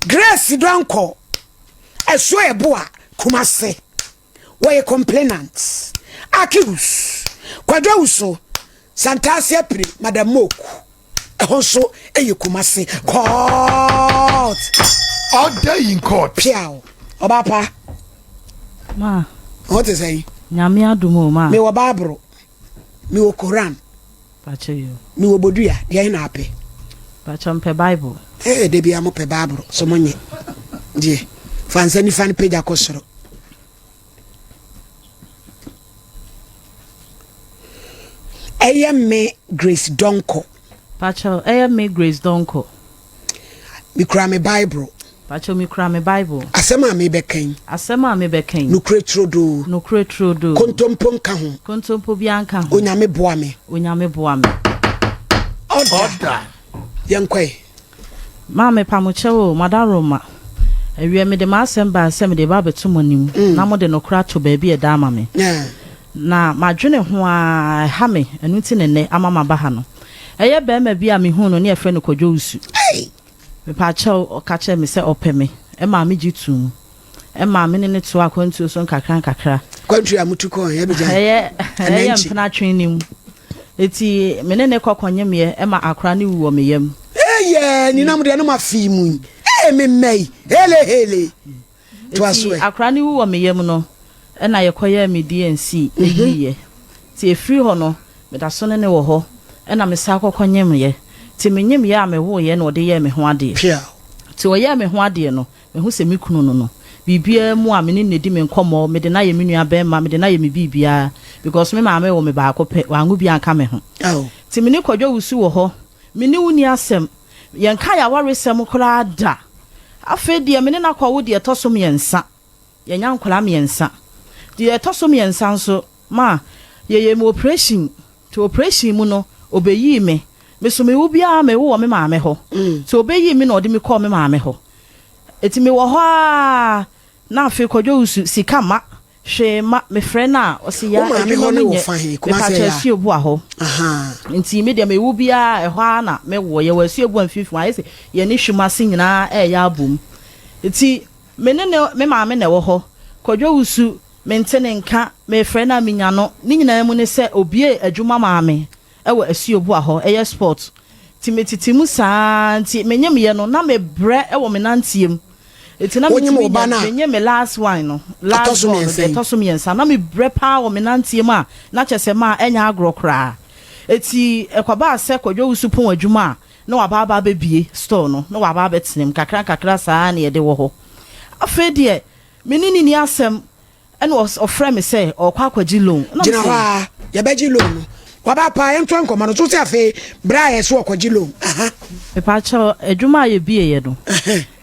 Grace Donkor, Ɛso Ɛboa, Kumasi, wɔyɛ complainant. Accused, Kwadwo Awusu, Santase Apire, Madam Moku, ɛhɔ nso ɛyɛ Kumasi court. Order in court. Piaw, ɔbaa pa. Ma. Ɔte sɛn? Nyame adom o ma. Mewɔ Bible, mewɔ Koran. Pakyɛ yo. Mewɔ bodua, deɛ na apɛ? Pakyɛ, mpɛ Bible. Ee, de bia mopɛ Bible so monyɛ deɛ fa nsa nifa no pagya kɔ soro. Ɛyɛ me Grace Donkor. Pakyɛ, ɛyɛ me Grace Donkor. Mekura me Bible. Pakyɛ, mekura me Bible. Asɛm a mebɛka yi. Asɛm a mebɛka yi. Nokorɛ turodoo. Nokorɛ turodoo. Kontompo nka ho. Kontompo bi anka ho. Onyame boa me. Onyame boa me. Order. Order. Yɛnkɔe. Maa mepamokyɛw o, madaroma. Awiɛ, mede m'asɛm baa sɛ mede ba abɛto mo anim na mode nokorɛ ato baabi a ɛda ama me. Na madwene ho ara, ɛha me, ɛno nti na nnɛ ama maba ha no. Ɛyɛ barima bi a mehuu no ne yɛfrɛ no Kwadwo Wusu. Mepakyɛw, ɔka kyerɛɛ me sɛ ɔpɛ me, ɛmaa migye toom. Ɛmaa me ne no toaa akwantuo so nkakrankakra. Kwantuo a motu kɔɔ Abidjan? Ɛyɛ ɛyɛ mpena twe no mu. Eti me ne no kɔ kɔnyemeɛ ɛma akora no wu wɔ me yam. Eyɛ ninam deɛ no ma fii mu yi. Ee me mma yi, hele hele. Toa so Eti ɛ. akora no wu wɔ me yam no, ɛna yɛkɔyɛɛ me D&C yiiɛ. Nti ɛfiri hɔ no, meda so ne no wɔ hɔ. Ɛna mesan kɔ kɔnyemeɛ. Nti menyemeɛ a mewoeɛ na ɔde yɛɛ me ho adeɛ. Piaw. Nti ɔyɛɛ me ho adeɛ no, mahu sɛ me kunu no no, biribiara mu a me ne no di me nkɔmmɔ, mede no ayɛ me nua bɛrima, mede no ayɛ me biribiara because me maame wɔ me baako pɛ, wanwo bi anka me ho. Nti me ne Kwadwo Owusu wɔ hɔ, me ne wo nni asɛm, yɛnka yɛn awaresɛm koraa da. Afei deɛ me ne no akɔwo deɛ ɛtɔ so mmiɛnsa, yɛanya nkwadaa mmiɛnsa. Deɛ ɛtɔ so mmiɛnsa nso, ma yɛyɛɛ me operation, nti operation mu no, ɔbɛyii me. Me so mewo biara mewo wɔ me maame hɔ. Nti ɔbɛyii me na ɔde me kɔɔ me maame hɔ. Enti mewɔ hɔ ara na afei Kwadwo Owusu, sika mma, hwee mma, mefrɛ no a, ɔse Wo yaa maame adwuma hɔ ne mu wɔ nyɛ, fa he? Kumasi mepakyɛ ɛyɛ a? Asuoboa hɔ. Ahaa. Nti me deɛ mewo biara ɛhɔ ara na mewɔ. Yɛwɔ Asuoboa mfimfini hɔ, ayɛ sɛ yɛne Hwim ase nyinaa reyɛ abom. Nti me ne ne me maame na ɛwɔ hɔ. Kwadwo Owusu, mente ne nka, mefrɛ no a menya no. Ne nyinaa mu ne sɛ obiee adwuma maa me wɔ Asuoboa hɔ, ɛyɛ sport. Nti metete mu saa ara nti menyemyɛ no na mebrɛ wɔ me nanteɛ mu. Nti na Wonyem metumi wo ba nya no a menye me last one no, ɛtɔ last so born no mmiɛnsa deɛ yi? ɛtɔ so mmiɛnsa. Na mebrɛ paa wɔ me nanteɛ mu a na kyerɛ sɛ maa ɛnyɛ agorɔ koraa. Nti ɛkɔbaa sɛ Kwadwo Owusu pɔn adwuma a na waba aba abɛbue store no na waba abɛtena mu kakra nkakra saa ara na yɛde wɔ hɔ. Afei deɛ me ne no nni asɛm. Ɛna ɔfrɛɛ me sɛ ɔrekɔ akɔgye loan. Ɛna Gyina hɔ mese. ara, yɛbɛgye loan no. Waba paa, yɛntoa nkɔmmɔ no so. Wose afei berɛ a yɛse ɔkɔgye loan, aha. Mepakyɛw, adwuma a yɛbieeɛ no,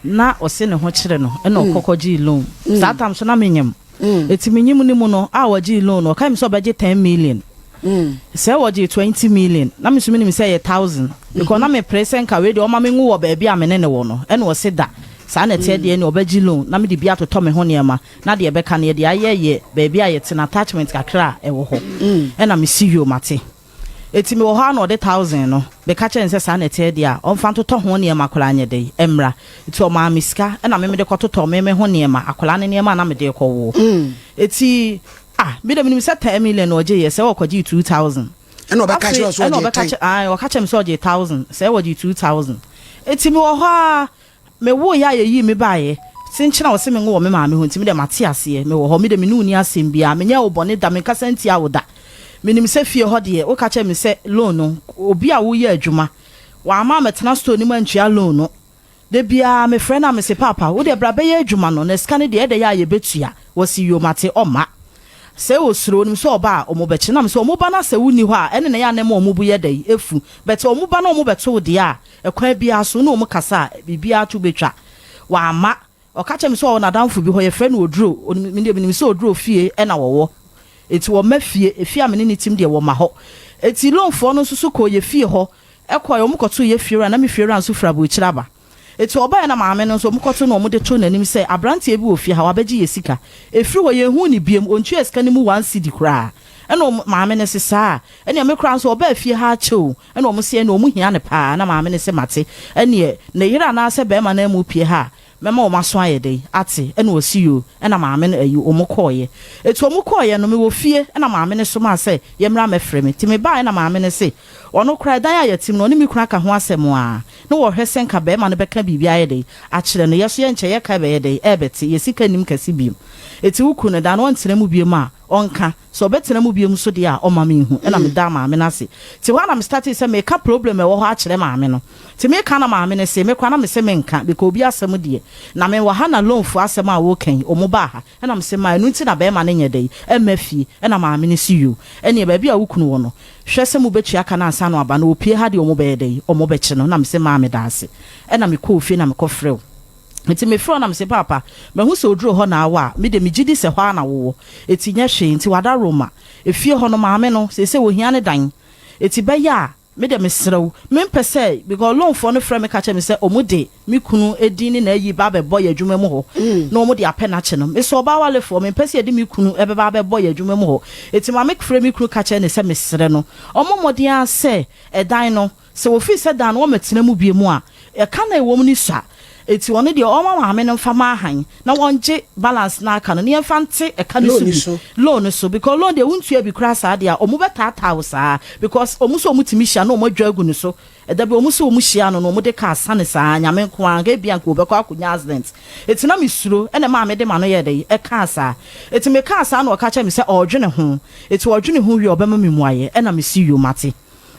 na ɔse ne ho kyere no, ɛna ɔkɔ kɔgyee loan. Saa tam nso na menyem. Enti menyem no mu no, a ɔgyee loan no, ɔkae me sɛ ɔbɛgye 10 million. Sɛ wɔgyee 20 million, na me nso menim sɛ ɛyɛ thousand. Because na mepere sɛ nka wei deɛ ɔma menwu wɔ baabi a me ne no wɔ no. Ɛna ɔse da, saa na ɛteɛ deɛ, ɛnneɛ ɔbɛgye loan na mede bi atotɔ me ho nneɛma. Na deɛ ɛbɛka no yɛde ayɛ yɛ baabi a yɛte no attachment kakra a ɛwɔ hɔ. Ɛna mesi yoo mate. Eti mewɔ hɔ ara na ɔde thousand no bɛka kyerɛ no sɛ saa na ɛteɛ deɛ a ɔmfa ntotɔ ho nneɛma koraa nyɛ dɛn ɛmmra. Eti ɔmaa me sika ɛna me mede kɔtotɔ me me ho nneɛma, akwadaa no nneɛma a na mede rekɔwoɔ. Eti ah me deɛ menim sɛ 10 million na ɔgyeeɛ, sɛ ɔkɔgyee 2000. Ɛna ɔbɛka kyerɛ wo Afei sɛ ɛna ɔgyee ɔbɛka ten. kyerɛ, ae ɔka kyerɛ me sɛ ɔgyee thousand, sɛ ɔgyee 2000. Eti mewɔ hɔ ara Mewooeɛ a yɛyii me baeɛ. Kyenkyen a wɔse menwo wɔ me maame hɔ nti, me deɛ mate aseɛ. Mewɔ hɔ, me deɛ me ne wo nni asɛm biara. Menyɛɛ wo bɔne da, menkasa ntiaa wo da. Menim sɛ fie hɔ deɛ, woka kyerɛɛ me sɛ loan no, obi a woyɛ adwuma, wamma ammɛtena store no mu antua loan no. Da biara mefrɛ no a mese, Paapa, wo deɛ bra bɛyɛ adwuma no, na sika no deɛ ɛdɛn a yɛbɛtua? Wɔse, Yoo, mate, ɔmma. Sɛ ɔsuro, ɔnim sɛ ɔba a, wɔbɛkye no. Na mese, Wɔba na sɛ wonni hɔ a, ɛne na ɛyɛ a na ɛma wɔn bo yɛ dɛn? Ɛfu. But wɔba na wɔbɛto wo deɛ a, Ɛkwan biara so, wo ne wɔn kasa a, biribiara to bɛtwa. Wamma. Ɔka kyerɛɛ me sɛ ɔwɔ n'adamfo bi hɔ, yɛfrɛ no Oduro. Ɔnim, me deɛ menim sɛ Oduro fie na wɔwɔ. Enti wɔmma fie. Efie a me ne no tim deɛ, wɔmma hɔ. Enti Loanfoɔ no nso so kɔɔ yɛn fie hɔ kɔeɛ. Wɔkɔtoo yɛn fiewura, na me fiewura nso firi aburokyire aba. Enti ɔbaeɛ na maame no nso, wɔkɔtoo no na wɔde too n'anim sɛ, aberanteɛ bi wɔ fie ha, wabɛgye yɛn sika. Ɛfiri hɔ, yɛnhuu no bio. Ɔntuaa sika no mu one cedi koraa. Ɛna wɔn, maame no se, Saa a, ɛnneɛ me koraa nso ɔbaa fie ha akyɛ o. Ɛna wɔn se, Ɛnneɛ wɔn hia no paa. Ɛna maame no se, Mate. Ɛnneɛ, ne yere anaasɛ barima no ammu pie ha a, Mɛma wɔn aso ayɛ dɛn ate? Ɛna ɔse yoo, ɛna maame no ayi wɔn kɔeɛ. Eti wɔn kɔeɛ no, mewɔ fie ɛna maame no somaa sɛ yɛmmra mmɛfrɛ me. Nti mebaeɛ na maame no se, ɔno koraa ɛdan a yɛtem no, ɔne me kunu aka ho asɛm a, na wɔhwɛ sɛ nka barima no bɛka biribi ayɛ dɛn akyerɛ no. Yɛso yɛnkyɛ yɛka ɛbɛyɛ dɛn ɛrebɛte, yɛ sika nnim kɛse biom. Eti wo kunu no da no ɔntena mu biom a, ɔnka. Sɛ ɔbɛtena mu biom nso deɛ a, ɔmma menhu. Ɛna medaa maame no ase. Nti hɔ ara na me startee sɛ meka problem a ɛwɔ hɔ akyerɛ maame no. Nti meka na maame no se, me koraa na mese menka, because obi asɛm deɛ, na me wɔ ha na loan foɔ asɛm a woka yi, ɔmo baa ha. Ɛna mese, ma ɛno nti na bɛɛma no nyɛ dɛn, ɛmma fie. Ɛna maame no se, yoo, ɛneɛ baabi a wo kunu wɔ no, hwɛ sɛ mobɛtua ka no ansa na waba, na ɔpue ha deɛ ɔmo bɛyɛ dɛn, ɔmo bɛkye no. Ɛna mese, maa medaase. Ɛna mekɔɔ fie na mekɔ frɛ wo. Enti mefrɛɛ wo na mese, Paapa, mahu sɛ oduro hɔ na awɔ a, me deɛ megye di sɛ hɔ ara na wowɔ. Enti nyɛ hwee. Enti wada Roma efie hɔ no, maame no, seesei ohia ne dan. Enti bɛyɛ a, me deɛ mesrɛ wo, mempɛ sɛ, because loan foɔ no frɛ me ka kyerɛ me sɛ wɔn de me kunu din ne n'ayi ba abɛbɔ yɛn adwuma mu hɔ, na wɔn de apɛ n'akye no. Mesɛ ɔbaa walefoɔ, mempɛ sɛ yɛde me kunu bɛba abɛbɔ yɛn adwuma mu hɔ. Enti maame frɛ me kunu ka kyerɛ no sɛ mesrɛ no, ɔmmɔ mmɔden ara sɛ ɛdan no, Sɛ wɔfiri sɛ dan no wɔmmɛtena mu bio a, ɛka no a ɛwɔ mu no sua. Enti ɔno deɛ ɔmma maame no mfa mma ahan na wɔngye balance no a aka no na yɛmfa nte ɛka no so bi, loan no so, because loan deɛ wontua bi koraa saa deɛ a, wɔbɛtaataa wo saa because wɔn nso wɔtumi hyia na wɔadwa agu no so. Ɛda bi wɔn nso wɔhyia no na wɔde car sane saa, Nyame nko ara, anka ebia anka wɔbɛkɔ akɔnya accident. Enti na mesuro, ɛna ɛmaa mede m'ano yɛɛ dɛn? Ɛkaa saa. Enti mekaa saa na ɔka kyerɛɛ me sɛ ɔredwene ho. Enti ɔdwene ho wie a ɔbɛma me mmuaeɛ, ɛna mese yoo mate.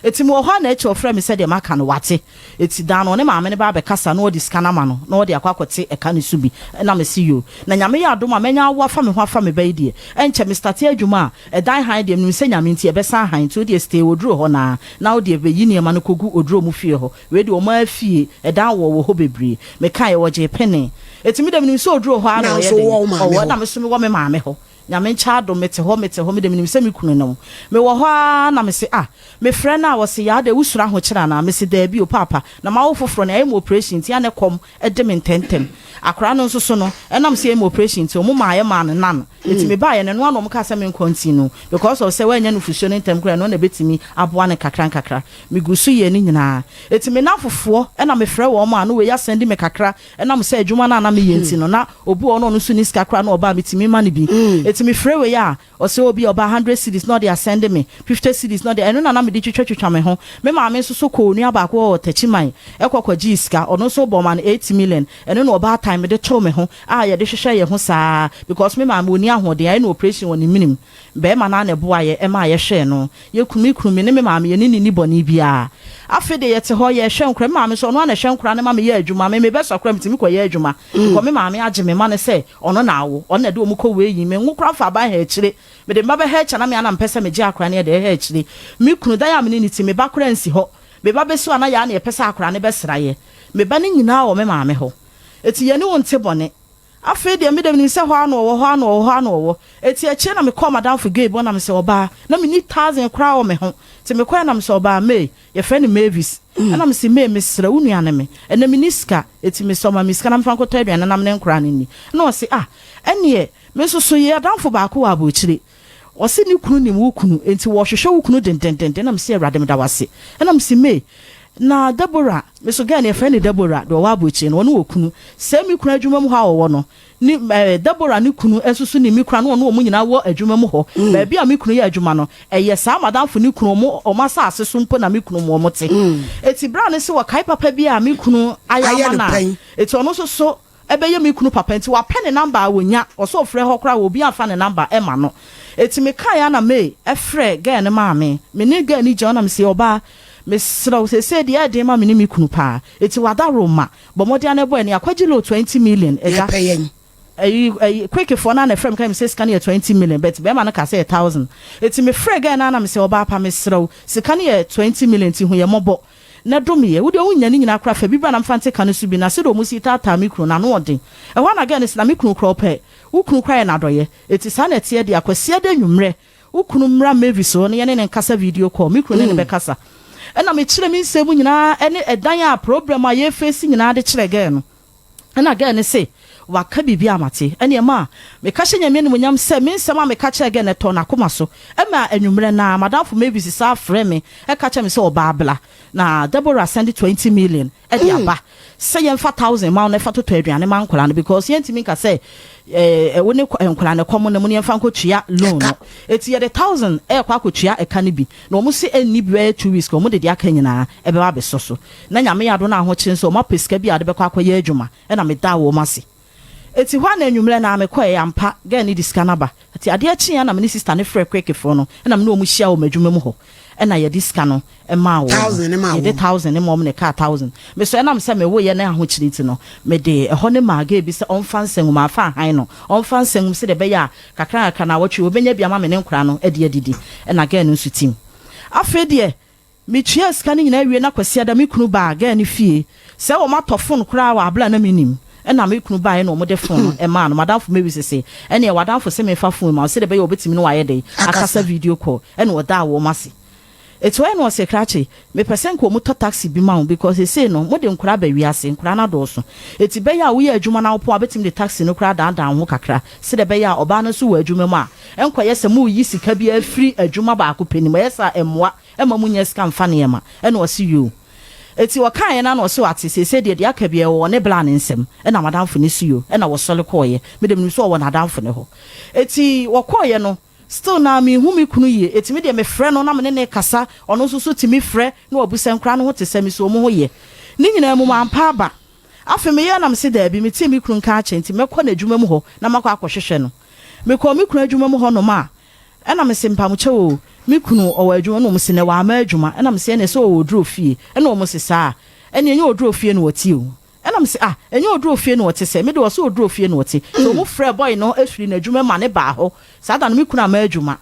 Eti mewɔ hɔ a na akyire ɔfrɛ me sɛ deɛ maka no wate. Eti da no ɔne maame no ba abɛkasa na ɔde sika no ama no na ɔde akɔ akɔte ɛka no so bi. Ɛna mese yoo. Na Nyame yɛ adom a mɛnya awo afa me ho afa me ba yi deɛ ɛnkyɛ me starte adwuma a ɛdan hann deɛ menim sɛ Nyame nti ɛbɛsan hann nti wodeɛ stay oduro hɔ naa na wodeɛ bɛyi nneɛma no kɔgu oduro mu fie hɔ wei deɛ ɔmo ara fie ɛdan wɔ wɔ hɔ bebree. Mekaeɛ ɔgyee penee. Eti medeɛ menim sɛ oduro hɔ ara na ɔyɛ Nanso wowɔ wo dɛn maame ɔwɔ hɔ. ɛna meso mewɔ me maame hɔ. Nyame nkyɛ adom, mete hɔ, mete hɔ, me de menim sɛ me kunu ne wo. Mewɔ hɔ ara na mese ah, mefrɛ no a ɔse yaa dɛ wosuro ahokyere anaa? Mese daabi o paapa, na mawo foforɔ no yɛayɛ me operation nti a na ɛkɔm de me ntɛntɛm. Akwadaa no nso so no, ɛnam sɛ yɛyɛ me operation nti wɔn maa yɛmaa no nan, nti mebaeɛ no ɛno ara na wɔn kaa sɛ menkɔ nti no because of sɛ wannya nufusuo no ntɛm koraa ɛno na ɛbɛtumi aboa no nkakra nkakra. Megu so yɛɛ ne nyinaa. Nti me nnamfofoɔ na mefrɛ wɔn a na wei asɛnde me kakra Ɛnam sɛ adwuma no a na meyɛ nti no, na obi wɔ hɔ na ɔno nso nni sika koraa na ɔba a metumi ma no bi. Enti mefrɛ wei a, ɔsɛ obi a ɔba hundred cedis na ɔde asɛnde me, fifty cedis na ɔde, ɛno na na mede twitwatwitwa me ho. Me maame nso so kɔɔ onua baako hɔ wɔ Takyiman kɔ kɔgyee sika, ɔno nso bɔɔ ma no eight million, ɛno na ɔbaatan mede too me ho a yɛde hwehwɛ yɛn ho saa because me maame ɔnni ahoɔden, ayɛ no operation wɔ ne menem. Barima no ara na ɛboaa yɛn maa yɛhwɛɛ no. Yɛn kunu, me kunu, me ne me maame, yɛne no nni bɔne biara. Afei deɛ yɛte hɔ, yɛrehwɛ nkwadaa. Me maame nso, ɔno ara na ɛhwɛ nkwadaa no ma meyɛ adwuma. Me, mebɛsua koraa, metumi kɔyɛ adwuma. Because me maame agye me mma no sɛ ɔno na awo. Ɔno na ɛde wɔn kɔ weighing. Menwo koraa mfa aba ha akyire. Mede me ba bɛha akyire a, na me ara na mepɛ sɛ megye akwadaa no yɛ dɛ, ɛha akyire. Me kunu, dan a me ne no te, me ba koraa nsi hɔ. Me ba bɛsi hɔ a, na yɛn ara na yɛpɛ sɛ akwadaa no bɛsra yɛn. Me ba no nyinaa wɔ me maame hɔ. Enti yɛne wo nte bɔne. Afei deɛ me deɛ menim sɛ hɔ ara na ɔwɔ, hɔ ara na ɔwɔ, hɔ ara na ɔwɔ. Enti akyire na mekɔɔ m'adamfo Gabe hɔ na mesɛ ɔbaa, na menni thousand koraa wɔ me ho. Nti mekɔeɛ na mesɛ ɔbaa May, yɛfrɛ no Mavis. Ɛna mese May mesrɛ wo nua ne me, ɛnnɛ menni sika, enti mesɛ ɔma me sika na memfa nkɔtɔ aduane na mene nkoraa no nni. Ɛna ɔse ah ɛneɛ me nso so yɛ adamfo baako wɔ abokyire, ɔse ne kunu nim wo kunu, enti wɔhwehwɛ wo kunu dendendenden. Ɛna mese Awurade meda wo ase. Ɛna mese May, Na Deborah, me so girl no yɛfrɛ no Deborah, deɛ ɔwɔ abokyire no, ɔne okunu. Sɛ me kunu adwuma mu hɔ a ɔwɔ no, ne ɛɛ Deborah ne kunu nso so nim me kunu a na ɔne wɔn nyinaa wɔ adwuma mu hɔ. Baabi a me kunu yɛ adwuma no, ɛyɛ saa madamfo ne kunu wɔn wɔn asase so mpo na me kunu mu wɔn te. Eti bere a ne se wɔkae papa bi a me kunu ayɛ Ayɛ ama no no a, pɛn. eti ɔno nso so ɛbɛyɛ me kunu papa nti wapɛ ne number a ɔnya, ɔsɛ ɔfrɛ hɔ koraa a obi amfa ne number ɛma no. Eti me kaeɛ a na May ɛfrɛ girl no maame, me ne girl no gyina hɔ na me se ɔbaa mesrɛ wo seesei deɛ ɛyɛ den ma me ne me kunu paa, eti w'adaworoma bɔ mmɔden ara na ɛbɔ ɛne akwagye loan 20 million agya. Yɛpɛ yɛn. Ɛyi ɛyi quick foɔ no ara na ɛfrɛ me ka kyerɛ me sɛ sika no yɛ 20 million but bɛɛma no kaa sɛ yɛ thousand, eti me frɛ girl no ara na me se ɔbaa pa mesrɛ wo sika no yɛ 20 million nti hu yɛ mmɔbɔ Na dom yɛ. Wo deɛ wo nnya ne nyinaa koraa fa bi bra na mfa nte ka no so bi na sɛdeɛ ɔmo si taataa me kunu no ano ɔden. Ɛhɔ ara na girl no se na me kunu koraa ɔpɛ wo kunu koraa yɛ no adɔyɛ. Eti saa na ɛteɛ deɛ a Kwasiada anwummerɛ wo kunu mmra Mavis hɔ na yɛne no nkasa video call me kunu ne no bɛkasa. Ɛna me kyerɛ me nsɛm mu nyinaa ɛne ɛdan a problem a yɛ face nyinaa de kyerɛ girl no. Ɛna girl no se Waka biribi a mate. Ɛneɛ ma meka hyɛ Nyame animuonyam sɛ me nsɛm a meka kyerɛɛ gɛ no ɛtɔɔ n'akoma so. Ɛma anwummerɛ no ara m'adamfo Mavis san frɛɛ me ka kyerɛɛ me sɛ ɔbaa bla na Deborah sɛnde 20 million de aba sɛ yɛmfa thousand ma wo na fa totɔ aduane ma nkwadaa no because yɛntumi nka sɛ wo ne nkwadaa no ɛkɔm no mu no yɛmfa nkɔtua loan no. Eti yɛde thousand ɛrekɔ akɔtua ɛka no bi na wɔn se ɛnni bɛyɛ 2 weeks ka wɔn de deɛ aka nyinaa ɛbɛba abɛsɔ so. Na Nyame yɛ adom na ahokyere nso wɔn apɛ sika bi a wɔde bɛkɔ akɔyɛ adwuma ɛna medaa wɔn ase. Eti hɔ a na anwummerɛ na mekɔɛ ampa girl no de sika no aba. Eti adeɛ kyeeɛ na me ne sister no frɛ Kwekefo no ɛna me ne wɔn hyia wɔ m'adwuma mu hɔ ɛna yɛde sika no maa wɔn. Thousand ne maa Yɛde wɔn. thousand ne ma wɔn na ɛkaa 1,000. Me so ɛnam sɛ mewoeɛ na ahokyere nti no, mede ɛhɔ no maa girl bi sɛ ɔmfa nsɛnwom afa ahan no, ɔmfa nsɛnwom sɛdeɛ ɛbɛyɛ a kakra kakra na awɔtwe wɔbɛnya bi ama me ne nkwadaa no de adidi. Ɛna girl no nso tim. Afei deɛ metua sika no nyinaa wie na Kwasiada me kunu baa girl no fie sɛ wɔn atɔ phone koraa wɔ abla na menim. Ɛna me kunu baeɛ na wɔde phone no ɛmaa no. Madamfo Mary sese ɛneɛ wadamfo sɛ memfa phone ma wo sɛdeɛ ɛbɛyɛ a wɔbɛtumi no wayɛ dɛn akasa video call. Ɛna ɔdaa wɔn ase. Etu ayɛ na ɔse, Krakye, mepɛ sɛ nka ɔmo tɔ taxi bi ma wo because seesei no mode nkwadaa ba wiase, nkwadaa no adɔɔso. Eti bɛyɛ a woyɛ adwuma na wopɔn a wobɛtumi de taxi no koraa adaadaa wo ho kakra sɛdeɛ ɛbɛyɛ a ɔbaa no nso wɔ adwuma mu a ɛnkɔyɛ sɛ moreyi sika bi afiri adwuma baako pɛ no mu. Ɛyɛ saa a ɛmmoa mma monnya sika mfa nneɛma. Ɛna ɔse yoo. Eti ɔkaeɛ no ara na ɔse wate, seesei deɛ deɛ aka biara ɛwɔ ɔne bla no nsam. Ɛna madamfo no se yoo. Ɛna wɔsɔre kɔeɛ. Me deɛ menim sɛ ɔwɔ n'adamfo no hɔ. Eti wɔkɔeɛ no, still na menhu me kunu yie, eti me deɛ mefrɛ no na me ne no rekasa, ɔno nso so tumi frɛ na wabisa nkwadaa no ho te sɛ me, so wɔn ho yɛ. Ne nyinaa mu mampa aba. Afei meyɛɛ na mese daabi, metee me kunu nka akyɛ nti mɛkɔ n'adwuma mu hɔ na makɔ akɔhwehwɛ no. Mekɔɔ me kunu adwuma mu hɔnom a, ɛna mese mpamokyɛw o, me kunu ɔwɔ adwuma? Ɛna wɔn se nɛ wamma adwuma. Ɛna mese ɛneɛ sɛ ɔwɔ oduro fie? Ɛna wɔn se saa, ɛneɛ ɛnyɛ oduro fie na ɔte o. Ɛna mese ah, ɛnyɛ oduro fie na ɔte sɛ? Me de ɔse oduro fie na ɔte. So ɔmo frɛɛ boy no firi n'adwuma mu ma ne baa hɔ. Saa da no me kunu amma adwuma.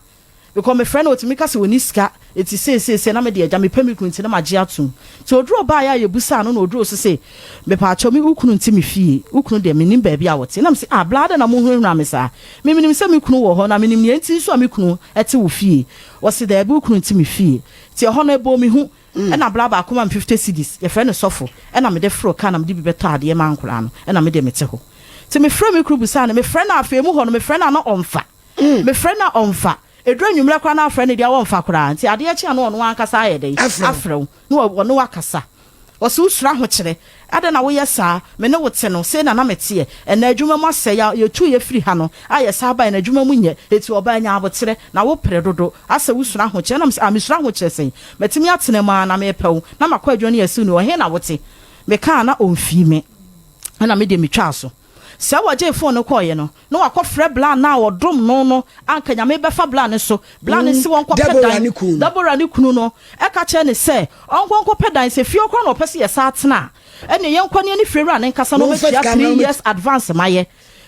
Because me frɛ no ɔtumi ka sɛ ɔnni sika, eti sei sei sei na me deɛ agya mepɛ me kunu nti na magye atom. Nti oduro baeɛ a yɛbusaa no na oduro nso se mepaakyɛw me wo kunu nte me fie, wo kunu deɛ mennim baabi a ɔte. Ɛna mese ah bla adɛn na mohunahuna me saa? Me menim sɛ me kunu wɔ hɔ na menim nea nti nso a me kunu te wo fie. Ɔse daabi wo kunu nte me fie. Nti ɛhɔ no ɛbɔɔ me hu. Ɛna bra baako ma me 50 cedis, yɛfrɛ no sɔfo, ɛna mede foro car na mede bi bɛtɔ adeɛ maa nkwadaa no, ɛna me deɛ mete hɔ. Nti mefrɛ me kunu bisaa no, mefrɛ no a afei mu hɔ no mefrɛ no a na ɔmfa, mefrɛ no a ɔmfa, ɛduru anwummerɛ koraa na afrɛ no deɛ ɔmfa koraa, nti adeɛ kye a na ɔno ankasa ayɛ dɛn afrɛ wo na ɔne wo akasa. Ɔse wosuro ahokyerɛ, adɛn na woyɛ saa, me ne wo te no, sei na na meteɛ, ɛnɛ adwuma mu asɛe a yɛtuu yɛ firi ha no a yɛsan baeɛ no adwuma mu nyɛ, enti ɔbaa nya aboterɛ, na wopere dodo, asɛ wosuro ahokyerɛ, ɛna mese ah mesuro ahokyerɛ sɛn, matumi atena mu ara na mepɛ wo, na makɔ adwuma no yɛasiw no, ɛhe na wote? Mekaa na ɔmfii me, ɛna me deɛ metwaa so. Sɛ wɔgyee phone no kɔeɛ no, na wakɔfrɛ bla no a ɔdom no no, anka Nyame bɛfa bla no so. Bla no se wɔnkɔpɛ Deborah dan. ne kunu no. Deborah ne kunu no ka kyerɛɛ no sɛ ɔnkɔ nkɔpɛ dan, sɛ fie hɔ koraa na ɔpɛ sɛ yɛsan tena a, ɛneɛ yɛnkɔ ne yɛne fiewura no nkasa na Na ɔmfa ɔmmɛtua sika mmra three ɔmmɛtua. years advance ma yɛ.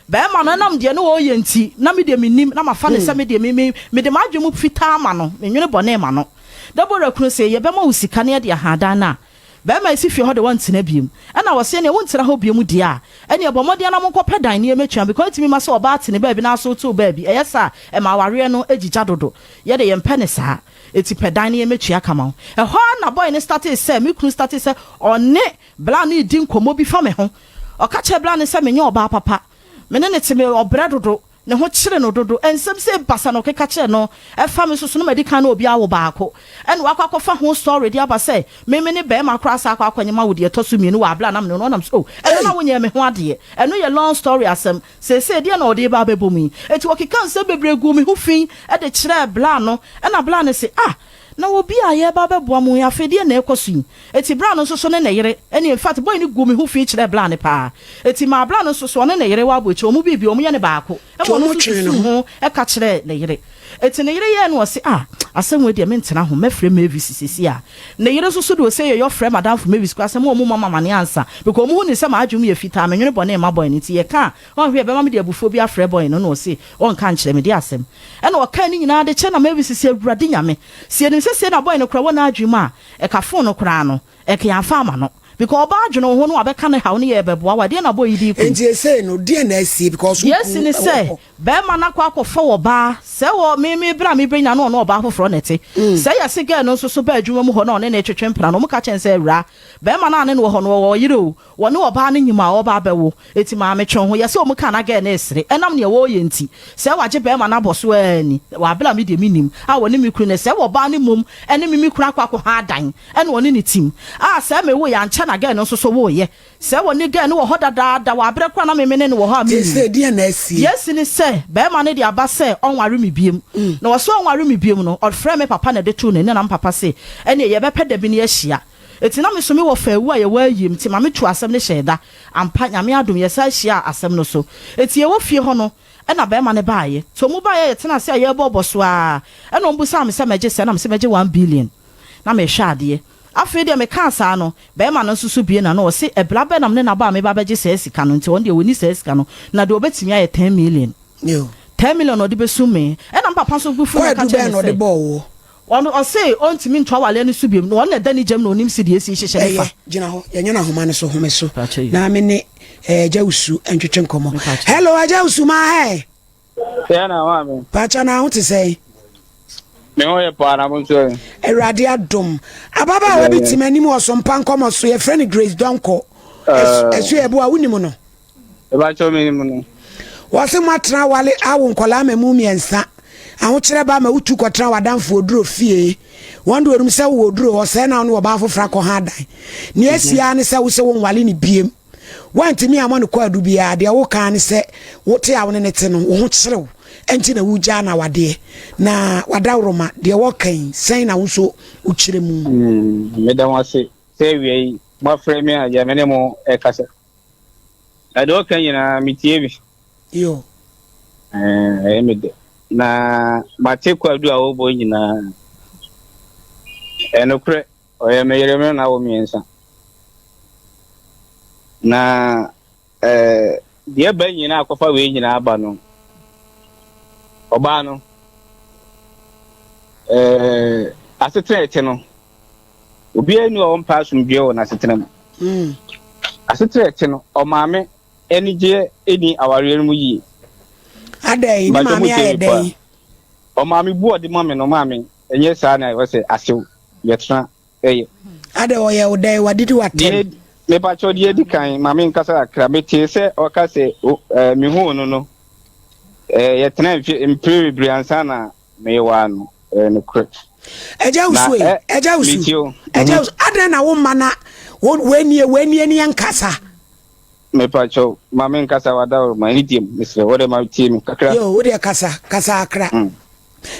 Barima no, ɛnam deɛ na ɔreyɛ nti, na me deɛ mennim, na mafa no sɛ me deɛ me, me, mede m'adwene mu fitaa ma no, menwene bɔne ma no. Deborah kunu se, Yɛbɛma wo sika na yɛde ahan dan no a, Bɛrima yi si fie hɔ de wɔntena biom. Ɛna wɔse ɛneɛ wontena hɔ biom deɛ a, ɛneɛ bɔ mmɔden na monkɔpɛ dan na yɛmɛtua because ɛtumi ma sɛ ɔbaa te ne baabi na aso tew baabi, ɛyɛ saa a ɛma awareɛ no gyigya dodo. Yɛde yɛmpɛ no saa. Eti pɛ dan na yɛmɛtua kama wo. Ɛhɔ ara na boy no startee sɛ, me kunu startee sɛ ɔne bla no redi nkɔmmɔ bi fa me ho. Ɔka kyerɛɛ bla no sɛ menyɛ ɔbaa papa. Me ne no te, me ɔbrɛ dodo. Ne ho kyere no dodo. Nsɛm sei basa na ɔkeka kyerɛ no ɛfa me so so na madi kan ne obi awo baako ɛna wakɔ akɔfa ho story de aba sɛ me me ne bɛɛma koraa saa akɔ akɔnyem awo deɛ ɛtɔ so mmienu wɔ abere a na me ne no ɔnam so oh ɛno na wonyɛɛ me ho adeɛ ɛno yɛ long story asɛm seesei deɛ na ɔde reba abɛbɔ mu yi enti ɔkeka nsɛm bebree guu me ho fi de kyerɛɛ bla no ɛna bla no se ah na obi a yɛreba abɛboa mo yi afei deɛ na ɛrekɔ so yi Eti bra no nso so ne ne yere ɛne infact boy no gu me ho fi kyerɛɛ bra no paa eti maa bra no nso so ɔne ne yere wɔ aboakyi ɔmo biribi ɔmo yɛ no baako ɛma Nti ɔno ɔmo nso twee ne susuu ho. ho ɛka kyerɛɛ ne yere eti ne yere yɛɛ no ɔse ah asɛm wei deɛ mentena ho mɛfrɛ Mavis sesi a ne yere nso so deɛ ɔse yɛyɔ frɛ madamfo Mavis koraa sɛ mo ɔmo mmɔ me amaneɛ ansa because ɔmo hu ne sɛ m'adwene mu yɛ fitaa menwene bɔne mma boy no nti yɛka a ɔnhwɛ ɛbɛma mede abufuo bi afrɛ boy no na ɔse ɔnka nkyerɛ me deɛ asɛm ɛna ɔkaa ne nyinaa de kyerɛ na Mavis se Awurade Nyame sɛ yɛnim sɛ sei na boy no koraa wɔ n'adwene mu a ɛka phone no koraa no, ɛnka yɛamfa ama no. Because ɔbaa dwene wo ho na wabɛka ne haw ne yɛ bɛboa wo a, deɛn na bɔ yi de rekɔ yi? Enti esei no, deɛn na asie because wo Deɛ asi kunu ne wɔ sɛ, hɔ? bɛɛma no akɔ akɔfa ɔbaa, sɛ wɔ me me berɛ a me berɛ nyinaa na ɔne ɔbaa foforɔ na ɛte. Sɛ yɛse girl no nso so baa adwuma mu hɔ na ɔne no retwetwe mpena no, wɔka kyerɛ no sɛ awuraa, bɛɛma no a ne no wɔ hɔ no ɔwɔ ɔyere o, wɔne ɔbaa no nyim a ɔreba abɛwo, enti maame twe wo ho. Yɛse wɔn kaa na girl no resere, ɛnam nea wɔreyɛ nti. Sɛ wagye bɛɛma no abɔ so aa ni, wɔ aberɛ a me deɛ mennim, a wɔne me kunu no, sɛ ɔbaa no mmom ne me me kunu akɔ akɔha adan, ɛna ɔne no tim. A sɛ me woeɛ ankyɛ na girl no nso so woeɛ. Sɛ wɔne girl no wɔ hɔ dadaada wɔ aberɛ koraa na me me ne no wɔ hɔ a mennim. Seesei deɛn na asie? Deɛ asi ne sɛ barima no de aba sɛ ɔnware me biom. Na ɔse ɔnware me biom no, ɔfrɛɛ me papa na ɛde too n'ani na me papa se ɛneɛ yɛbɛpɛ da bi na yɛahyia. Enti na me nso me wɔ faawu a yɛwɔ ayiem nti ma me tuu asɛm no hyɛɛ da. Ampa, Nyame adom yɛsan hyiaa asɛm no so. Enti yɛwɔ fie hɔ no ɛna barima no baeɛ. Nti ɔmo baeɛ a yɛtenaa ase a yɛrebɔbɔ so ara ɛna ɔmo bisaa me sɛ mɛgye sɛn na mese mɛgye 1 billion. Na mehwɛ adeɛ. Afei deɛ mekaa saa no, barima no nso so bue n'ano, ɔse, Ɛbra bɛn na me ne no abɔ a meba abɛgye saa sika no? Nti ɔno deɛ ɔnni saa sika no, na deɛ ɔbɛtumi ayɛ 10 million. 10 million na ɔde bɛsum me. Ɛna me papa nso bo fuu na ɔka Kwaadu kyerɛɛ bɛn me na ɔde sɛ, bɔɔ woɔ? Ɔno, ɔse ɔntumi nto awareɛ no so biom, na ɔno na ɛda ne gyam na ɔnim sedeɛ ɛsi hyehyɛ ne Ɛyɛ, fa. gyina hɔ, yɛnyɛ no ahoma no so, home so, Mepakyɛ you. na me ne eh, Agya Wusu ntwetwe nkɔmmɔ. Mepakyɛ. Hello, Agya Wusu, maa hɛ? Yɛ na maame. Pakyɛ na ho te sɛn? Me ho yɛ paa na mo nso ɛ. Awurade adom. Ababaawa bi te m'anim wɔ Sompa nkɔmmɔ so, yɛfrɛ no Grace Donkor. Ɛso yɛ bo a, wonim no? Mepakyɛ menim no. Wɔse moatena awale awo nkɔlaa ma mu mmiɛnsa. Ahokyerɛ ba ma wotu kɔtena w'adamfo Oduro fie. Wɔn de wɔnim sɛ wowɔ Oduro hɔ, sɛɛ na wo ne ɔbaa foforɔ akɔha adan. Nea asi ara ne sɛ wo sɛ wonwale no biem. Woantumi ammɔ no kwaadu biara, deɛ woka ara ne sɛ wote a wo ne no te no, wo ho kyere wo nti na wogyaa no awadeɛ. Na w'adaworoma, deɛ wɔka yi, sɛn na wo nso wokyerɛ mu? Meda mo ase sɛ awia yi moafrɛ me a deɛ me ne mo rekasa. Na deɛ ɔka nyinaa metie bi. Yo. Ɛyɛ me dɛ. Na mate kwaadu a wobɔ nyinaa. Ɛnokorɛ. Ɔyɛ me yere me na wo mmiɛnsa. Na eh, deɛ ba nyinaa akɔfa wei nyinaa aba no, ɔbaa no, eh, asetena ɛte no, obiara ni a ɔmpa asomdwoeɛ wɔ n'asetena mu. Asetena ɛte no, ɔmaame anigyeɛ ɛni awareɛ no mu yie. Adɛn, ne maame ayɛ dɛn? Ɔmaame bu ɔde ma me no, maame, ɛnyɛ saa na ɛwɔ sɛ asew. Yɛtena ɛyɛ. Adɛ ɔyɛ wo dɛn wadidi w'atɛm. Mepakyɛw deɛ edi kan ma me nkasa kakra metee sɛ ɔka sɛ mehuu no no yɛtena mfe mpere bebree ansa na mewaa no ɛyɛ nokorɛ. Ɛgya wusu e ɛgya wusu ɛgya wusu adɛn na wo mma na wɔnie wɔnie ne yɛnkasa. Mepakyɛw ma me nkasa wadaworo ma ɛne diem mesrɛ wo de ma tie me kakra. Yo wo deɛ kasa kasa akra.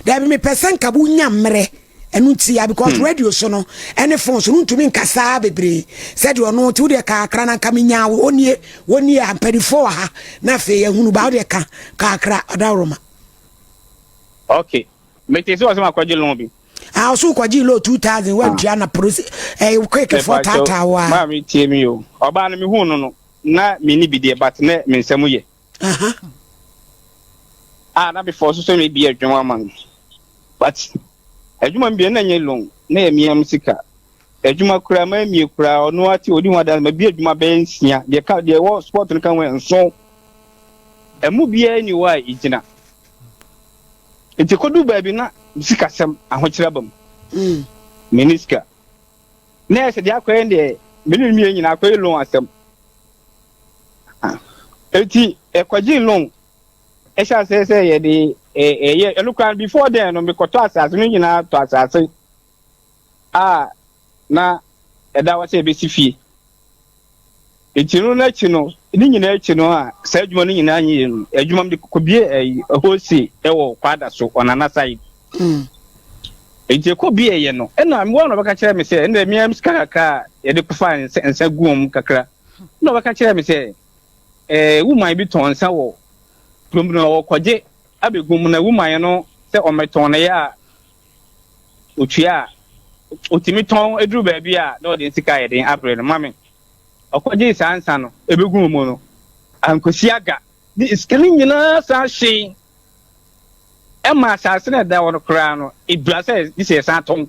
Dabi mepɛ sɛ nka wonya mmerɛ ɛno nti ya because radio so no ɛne phone so no ntumi nkasa bebree sɛdeɛ ɔno nti wodeɛ kakra na nka menya wo onie wonie a mpanimfoɔ wɔ ha na afei yɛhunu ba wodeɛ ka kakra ɔdaworoma. Okay mete sɛ ɔsɛ makɔgye loan bi. Ah ɔso kɔgye loan 2000 wantua na polisi ɛyɛ quick fɔ taataa wa. Maame tie mi o ɔbaa no mehu no no na menni bi deɛ but na me nsɛm yɛ. Ah, na before so sɛ mebi adwuma ama no but adwuma mbie na nyɛ loan na yɛ mia sika adwuma koraa ma mie koraa ɔno ate odi ho adanse ma bi adwuma bɛyɛ nsia deɛ ka deɛ ɛwɔ sport no ka ho nson ɛmu biara ni hɔ a egyina nti kodu baabi na sikasɛm ahokyerɛ ba mu mene sika na ɛsɛ deɛ akɔyɛ deɛ mene mie nyinaa akɔyɛ loan asɛm eti ɛkɔgye loan ɛhyɛ aseɛ sɛ yɛde ɛyɛ ɛno koraa before then no mekɔtɔ asase no nyinaa tɔ asase a na ɛda hɔ sɛ ɛbɛsi fie eti no n'akyi no ne nyinaa akyi no a saa adwuma no nyinaa nyɛ no adwuma de kɔbie ɛyi wholesale ɛwɔ kwada so ɔnana side eti ɛkɔ bie yɛ no ɛna wɔn na ɔbɛka kyerɛ me sɛ ɛnna mmea sika kakra a yɛde kɔfa nsa nsa gu wɔn kakra na ɔbɛka kyerɛ me sɛ woman bi tɔn nsa wɔ kurom no ɔkɔgye abɛgu mu na woman no sɛ ɔmɛtɔn no yɛ a otua a otumi tɔn eduru baabi a na ɔde sika yɛ den abrɛ no mame ɔkɔgye saa nsa no ebegu mu no ankosi aga ne sika no nyinaa san hyee ɛma asase no ɛda hɔ no koraa no edura sɛ gye sɛ yɛsan tɔn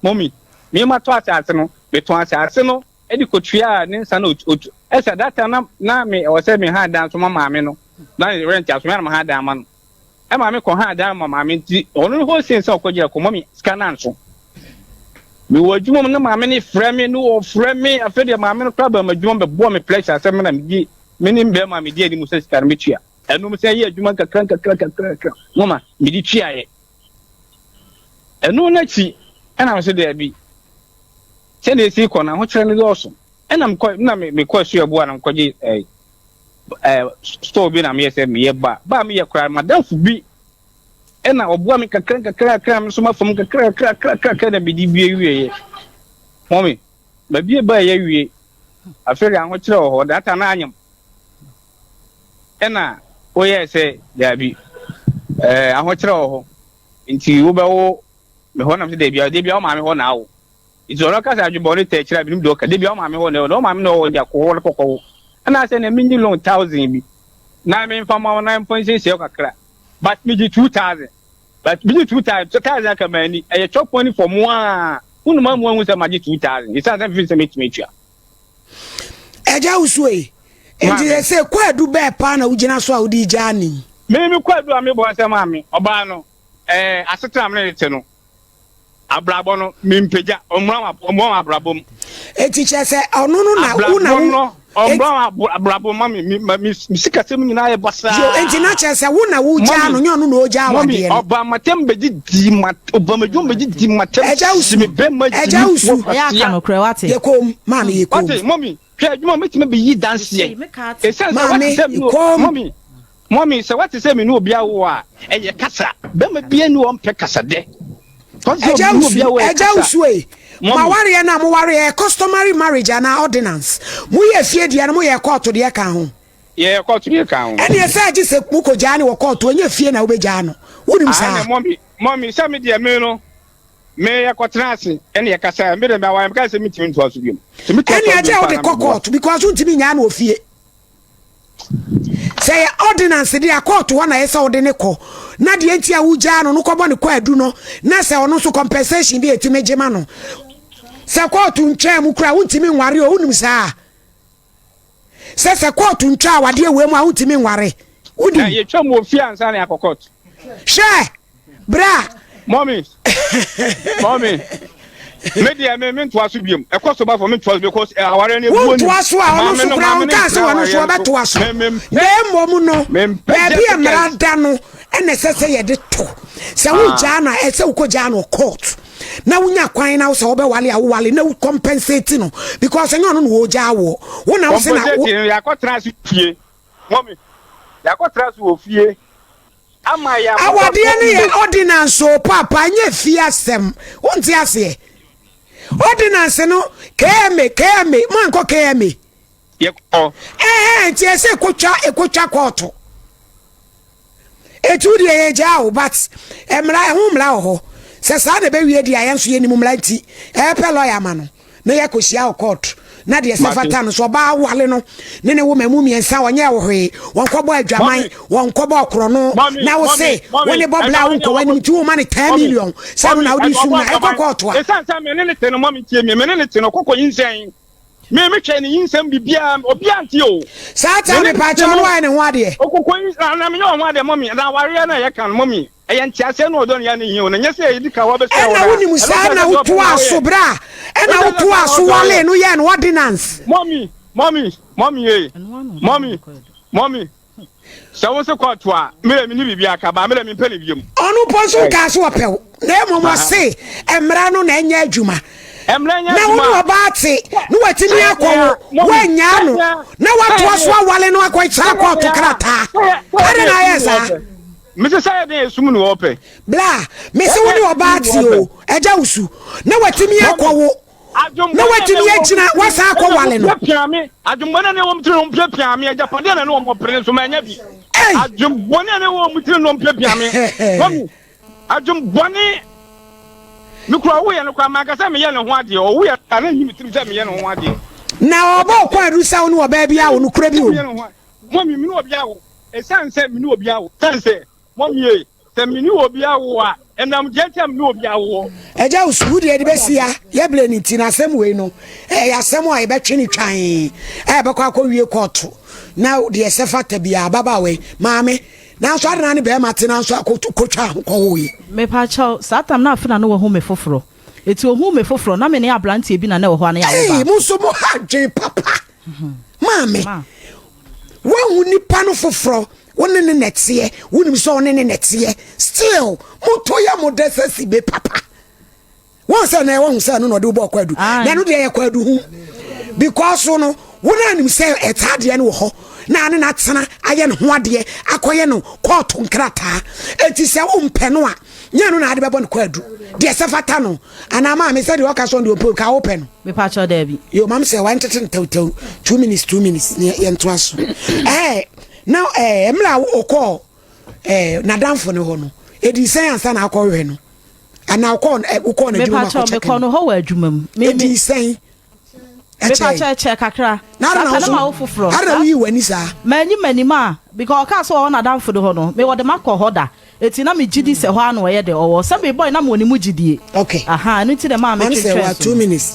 mɔmi mmarima tɔ asase no metɔn asase no. de kɔtuaa ne nsa na ɔtu ɛsɛ that time na na me ɛwɔ sɛ me ha dan so ma maame no na rent aso me na ma ha dan ma no ɛma me kɔ ha dan ma maame nti ɔno no wholesale sɛ ɔkɔgyina kɔmɔ me sika no anso mewɔ adwuma mu na maame no frɛ me no ɔfrɛ me afei deɛ maame no koraa ba m'adwuma bɛboa me pressure sɛ me na medi me ne bɛrima medi anim sɛ sika no metua ɛnom sɛ yɛ adwuma nkakra nkakra nkakra nkakra mama mede tuaeɛ ɛno no akyi ɛna me sɛ daabi sɛdeɛ ɛsi kɔ no ahokyerɛ no dɔɔso ɛna mekɔ na mekɔ asuaboa na mekɔgye ɛɛ ɛɛ store bi na meyɛ sɛ meyɛ ba ba meyɛ koraa madamfo bi ɛna ɔboa me kakra kakra kakra me nso ma fam kakra kakra kakra kakra na mede bie wieɛ mɔmi mabie ba yɛ wie afei de ahokyerɛ wɔ hɔ data no anyam ɛna woyɛɛ sɛ daabi ɛɛ ahokyerɛ wɔ hɔ nti wobɛwo me hɔ nam sɛ daabi a daabi a wo maame hɔ na awo nti ɔno kasa adwebɔ ne tɛ kyerɛ binom deɛ ɔka daabi a wo maame hɔ na ɛwɔ na wo maame na ɔwɔ de akɔ hɔ kɔkɔ wo ɛna sɛ na menyi loan thousand bi na memfa ma wo na mfa nsiesie wo kakra but megye 2000 but megye 2000 thousand aka m'ani ɛyɛ chop money for mo a wonum amu ahu sɛ magye 2000 ɛsiane sɛ mfiri sɛ mɛtumi atua. Ɛgya wusuo yi nti sɛ sɛ kwaadu bɛɛ paa na wogyina so a wode gyaa ne. Me me kwaadu a mebɔ sɛ maame ɔbaa no ɛɛ asetena me ne te no abrabɔ no mempagya ɔmmra ɔmmra abrabɔ mu. Eti kyerɛ sɛ ɔno no na wo na wo no ɔmmra abrabɔ ma me me me sikasɛm nyinaa yɛ basaa. Yo enti na kyerɛ sɛ wo na wo gyaa no nyɛ ɔno na ɔgyaa wadeɛ no. Ɔba matam bɛgye di ma ɔba madwuma bɛgye di matam. Ɛgya wusu ɛgya wusu. Ɛyɛ aka no korɛ wate. Yɛ koom maame yɛ koom. Wate mɔmi hwɛ adwuma mɛtumi bɛyi danseɛ. Ɛsiane sɛ wate sɛ mɔmi Mummy, sɛ woate sɛ me ne obi awo a, ɛyɛ kasa. Bɛrima biara nni hɔ a ɔmpɛ kasa dɛ. Ɛgya wusu, ɛgya wusu ei. Mo awareɛ no a mo wareɛ ɛyɛ customary marriage anaa ordinance? Mo yɛ fie deɛ no mo yɛ kɔɔto deɛ ka ho? Yɛyɛ kɔɔto deɛ ka ho. Ɛneɛ sɛ agye sɛ mo kɔ gyaa no wɔ kɔɔto ɛnyɛ fie na wobɛ gyaa no. Wonim saa? Aane mummy, mummy sɛ me deɛ me no, me yɛ kɔ tena ase ɛne yɛ kasa me deɛ me awareɛ me ka sɛ me ntumi ntoa so biom. Ɛneɛ agye wode kɔ kɔɔto because wontumi nyaa no wɔ fie. Sɛ yɛ ordinance de a kɔɔto hɔ na ɛyɛ sɛ wode ne kɔ na deɛ nti a wogyaa no no kɔbɔ ne kwaadu no na sɛ ɔno nso compensation bi a ɛtumi gye ma no. Sɛ kɔɔto ntwaa mu koraa wontumi nware o, wonim saa? Sɛ sɛ kɔɔto ntwaa awadeɛ wei mu a wontumi nware. Wonim? Na yɛtwa mu wɔ fie ansa na yɛakɔ kɔɔto. Hwɛ! Bra! Mɔmi, mɔmi, me deɛ me me ntoa so biom. Ɛkɔ so ba fam me ntoa so because eh, aware no ebuo nim. Wontoa so a ɔno nso koraa ɔnkaa sɛ ɔno nso ɔbɛtoa so. Na mmom no, baabi a mmara da no ɛna ɛsɛ sɛ yɛde to. Sɛ wogyaa no a, ɛsɛ wokɔgyaa no court. Na wonya kwan na wo sɛ wobɛwale a wowale na wo compensate no because ɛnyɛ ɔno na wɔgyaa woɔ. Wo na wo sɛ na wo. Compensate no yɛakɔtena ase fie. Mɔmi, yɛakɔtena ase wɔ fie. Awadeɛ no yɛ ordinance o paapa ɛnyɛ fie asɛm wonte aseɛ ordinance no KMA KMA moankɔ KMA yɛkɔ ɛhɛn nti ɛsɛ ɛkɔtwa ɛkɔtwa kɔɔto ɛti wo deɛ yɛgyaa o but mmara ɛho mmara wɔ hɔ sɛ saa na ɛbɛwie deɛ a yɛn nso yɛnim mmara nti ɛpɛ lɔya ama no na yɛakɔhyia wɔ court na deɛ sɛ fata no so ɔbaa wale no ne ne wo ma mu mmiɛnsa wɔnyɛ wo hwee wɔnkɔbɔ adwaman wɔnkɔbɔ ɔkorɔno na wo se wo ne bɔ bla wo nkɔ w'anim nti woma ne 10 million sɛ no na wode sum na ɛkɔ kɔɔto a. Ɛsiane sɛ me ne ne te no mɔmi tie me me ne ne te no kɔkɔ nyinsɛn me me twɛ ne nyinsɛn biribiara obiara nte o. Saa ta me pa kyɛw no wayɛ ne ho adeɛ. Okoko nyinsɛn na menyɛ wɔn ho adeɛ mɔmi na awareɛ na yɛka no mɔmi. Ɛyɛ nteaseɛ ne ɔdɔ ne yɛ ne hia o, na nyɛ sɛ yɛdi ka wabɛsɛe wo Ɛna wonim saa na wotoaa so berɛ a ɛna wotoaa so walee no yɛɛ no ordinance. Mummy, mummy, mummy ee, mummy, mummy, sɛ wo se kɔɔto a, me deɛ menni biribi aka, baa me deɛ mempɛ no biom. Ɔno mpo nso nkaa sɛ ɔpɛ wo, na mmom ɔse mmara no na ɛnyɛ adwuma. Mmara nyɛ Na wo ne adwuma. ɔbaa te na watumi akɔ wo, woannyaa no, na woatoa so awale no akɔ saa kɔɔto krataa. Adɛn na ayɛɛ saa? Mese sɛ yɛ den esum na ɔpɛ. Bla, mese wo ne ɔbaa te o, agya wo su, na watumi akɔ wo, na watumi agyina, wasan akɔ wale no. Adwemmɔne ne wɔn tiri no piapia me, agyapadeɛ na ne wɔn pere nso manya bi. Adwemmɔne ne wɔn tiri no piapia me. Mami, adwemmɔne me kura ɔwoyɛ no kora manka sɛ meyɛ ne ho adeɛ, ɔwoyɛ na nyi me tirim sɛ meyɛ ne ho adeɛ. Na ɔbɔ ɔkɔ adusa wo ne ɔbaa bi awo no kura bi o. Mami, me ne obi awo. Ɛsiane sɛ me ne obi awo. Ɛsiane sɛ, mami ee. Sɛ me ne obi awo a, ɛnam deɛ nti a me ne obi awoɔ. Agya Osu, wo deɛ de bɛsi ha, yɛbrɛ no nti no asɛm wei no, ɛyɛ asɛm a yɛbɛtwe no twann a ɛbɛkɔ akɔwie kɔɔto na deɛ ɛsɛ fata biara, ababaawa yi, maame, nanso adɛn na ne bɛrima te nanso akɔtwaa ho kɔwoeɛ? Mepakyɛw, saa tam no afe na na wahu me foforɔ. Eti ohuu me foforɔ, na me ne abranteɛ bi na na ɛwɔ hɔ a na yɛawo Ei, baako. mo nso mo ha adwene papa. Maame, woahu nipa no foforɔ, wo ne ne na ɛteɛ, wonim sɛ ɔne ne na ɛteɛ, still moto yɛ mo dɛ sɛ sibe papa. Wɔn sɛ na wɔn sɛ ɛno na ɔde wobɔ kwadu, na ɛno deɛ yɛ kwadu ho. Because no, wo na anim sɛ ɛtaa deɛ no wɔ hɔ, na ne na atena ayɛ ne ho adeɛ, akɔyɛ no kɔɔto nkrataa. Eti sɛ wompɛ no a, nyɛ no na ade bɛbɔ no kwadu. Deɛ sɛ fata no, anaa maame sɛ deɛ ɔka sɛ ɔno deɛ ɔmpɛ ka wopɛ no. Mepakyɛw daabi. Yo mam sɛ wan tete ntɛwtɛw 2 minutes 2 minutes ne yɛntoa so. Na mmerɛ a wokɔɔ n'adamfo no hɔ no, ɛdii sɛn ansa na akɔhwehwɛ no, anaa wokɔɔ n'adwuma mu Mepakyɛw akɔkyɛke mekɔ no? No hɔ wɔ adwuma mu. Ɛdii sɛn? Mepakyɛw ɛkyɛ kakra. Na Saa na ta na ma wo foforɔ. Ada woyi w'ani saa? Manyi m'anim a because ɔkaa sɛ ɔwɔ n'adamfo de hɔ no, mewɔ de makɔ hɔ da. Eti na megye di sɛ hɔ a na ɔyɛ de ɔwɔ. Sɛ mebɔe na mewɔ ne mu gyidie. Okay. Aha, ɛno nti na maa Mam sɛ metwentwɛn wa so. 2 minutes.